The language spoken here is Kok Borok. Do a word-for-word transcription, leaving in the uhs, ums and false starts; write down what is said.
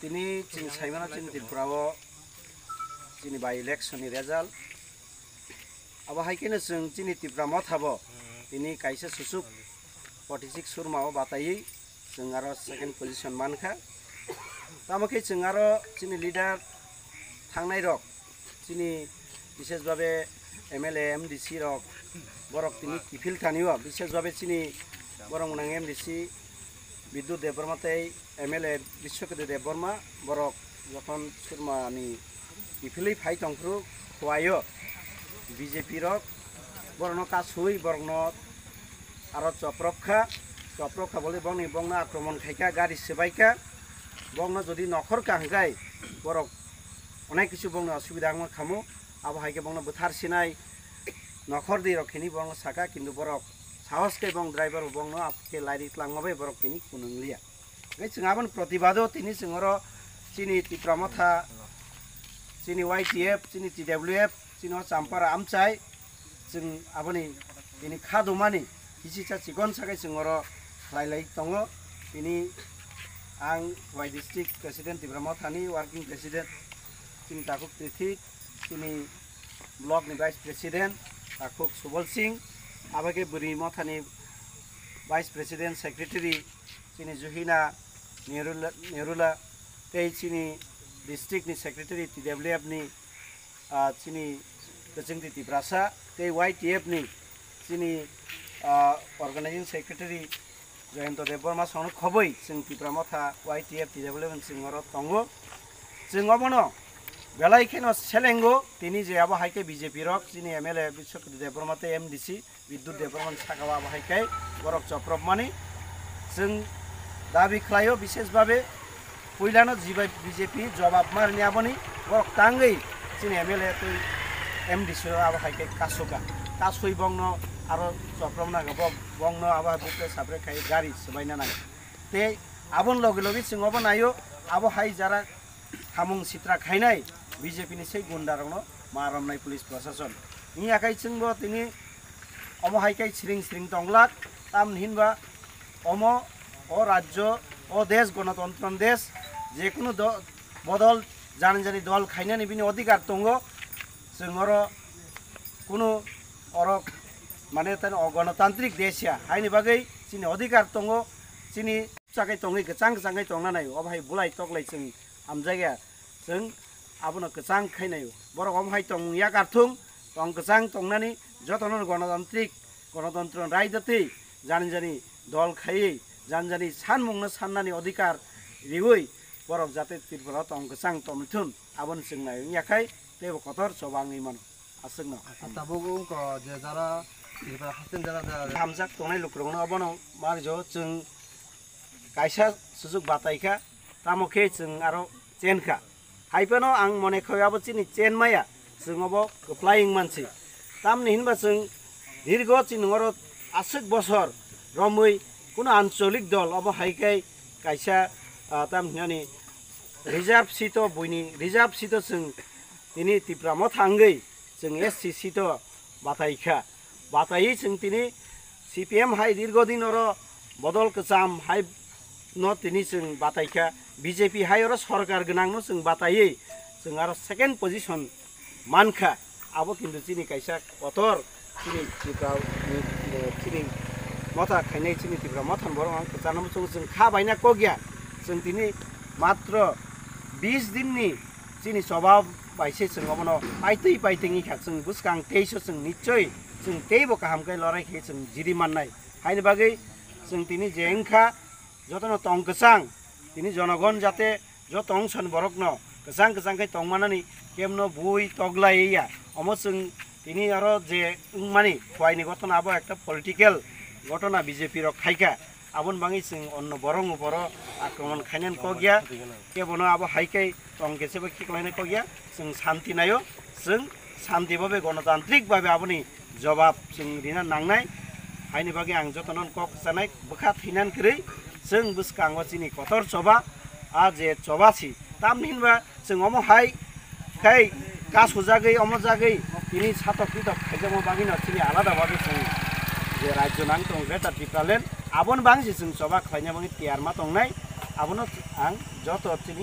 Tini chwng saimano chini Tripura o chini by election ni result. Abo hai kheno chwng chini Tipra Motha bo tini kaisa susuk forty six surma o bataiwi chwng aro second position mankha. Tamo khe chwng aro chini leader thangnai rok, chini bishesh bhabe M L A, M D C rok, borok tini kiphil thani o, bishesh bhabe chini borok mwnang M D C Bidyut Debbarma tei M L A Biswakoti Debbarma, borok jokhon surmani kiphilwi phai tongphuru, khuaio B J P rok borokno kasui, borokno aro choprok kha, choprok kha bole bongni bongno akromon khai kha, gari swbai kha, bongno jodi nokhor kha hwnkhe borok onek kisu bongni osubida wngma khamu, abo hai khe bongno bwthar sinai nokhor di rok khini bongno saka, kintu borok sahos khe bong driver bo bongno abo khe lairi tlangma bai borok tini kunung liya. Hwnkhe chwng aboni protibado tini chwng oro chini Tipra Motha, chini Y T F, chini T W F, chini o Champara amchai, chwng aboni tini kha dumani kisicha chikon sakai chwng oro khlai lai tongo. Tini ang Y District President, Tipra Mothani Working President, chini Takhuk Trithik, chini Block ni Vice President, Takhuk Subal Singh, abo khe Bwrwi Mothani Vice President, Secretary, chini Juhina Nerula, Nerula, tei chini district ni secretary T W F ni, ah, chini Kwchwngtwi Tiprasa, tei Y T F ni chini, ah, organizing secretary Jayanta Debbarma songno khobwi chwng Tipra Motha Y T F T W F ni chwng oro tongo. Chwng obono belai kheno selengo, tini je abo hai khe B J P rok, chini M L A Biswakoti Debbarma tei M D C Bidyut Debbarmani saka o abo hai khe borok chopropmani chwng dabi khlaio, bishesh babe puilano jibai B J P jobab ma rini aboni borok tangwi chini M L A tei M D C o abo hai khe kasuka. Kasui bongno aro chopropna bo bongno abo hai bukre sapre khai gari swbaina nang. Tei aboni logi logi chwng obo naio, abo hai jara samung sitra khainai B J P ni sei gunda rokno ma romnai police prosason. Wngya khai chwngbo tini omo hai khe siring siring tonglak, tamni hinba omo o rajyo, o desh gonotontro ni desh, jekunu do-, bodol jani jani dol khainani bini odhikar tongo. Chwng oro kunu oro mane tani o gonotantrik desh ya, haini bagwi chini odhikar tongo, chini chakai tongwi kwchang kwchang khe tongna naio, obo hai bulai toklai chwng hamjakya, chwng abono kwchang khai naio. Borok omo hai tong yakar thung, tong kwchang tongnani jotono gonotantrik, gonotontro raidotwi jani jani dol khaiwi jani jani sanmungno sannani odhikar riwi borok jate Tripura tong kwchang tongthun, aboni chwng nai wngya khai teibo kotor choba wngwi mano. Aswkno. Tabuk wngkha je jara Tripura haste jara jara. Hamjak tongnai lukurokno abono marijo chwng kaisa sujuk batai kha, tamo khe chwng aro chen kha. Hai phano ang mone khai abo chini chen maya, chwng obo kwplai wng mansi. Tamni hinba chwng dirgo chini oro aswk bosor romwi kuno ancholik dol obo hai khe kaisa, ah, tam hinani reserve seat o buini reserve seat o chwng tini Tipra Motha wngwi chwng S C seat o batai kha. Bataiwi chwng tini C P M hai dirgo din oro bodol kwcham hai no tini chwng batai kha. B J P hai oro sorkar gwnang no chwng bataiwi chwng aro second position man kha. Abo kintu chini kaisa kotor chini Tripura ni, eh, chini motha khainai chini Tipra Motha ni borok ang kwchangma chwng, chwng kha baina kok ya. Chwng tini matro bis din ni chini choba bai se chwng obono paitwi paitwi wngkha, chwng bwskang teiso chwng nichoi chwng teibo kaham khe lorai khe chwng jiri mannai. Haini bagwi chwng tini je wngkha jotono tong kwchang, tini jonogon jate joto wngsan borokno kwchang kwchang khe tongmanani kemno bui toglai ya. Omo chwng tini aro je wngmani phuaini gotona abo ekta political gotona B J P rok khaikha. Aboni bagwi chwng onno borok uporo akromon khainani kok ya, kebono abo hai khe tong khe sebo khiklaina kok ya, chwng santi naio, chwng santi babe gonotantrik babe aboni jobab chwng rina nangnai. Haini bagwi ang jotono kok sanai bwkha thwinan kwrwi chwng bwskango chini kotor choba, a je choba si tamni hinba chwng omo hai khai kasujagwi omo jagwi tini satok pitok khaijakma bagwino chini alada bagwi chwng je rajyo nang tongo Greater Tipraland, aboni bagwi se chwng choba khlaina bagwi tiyar ma tongnai. Abono ang joto chini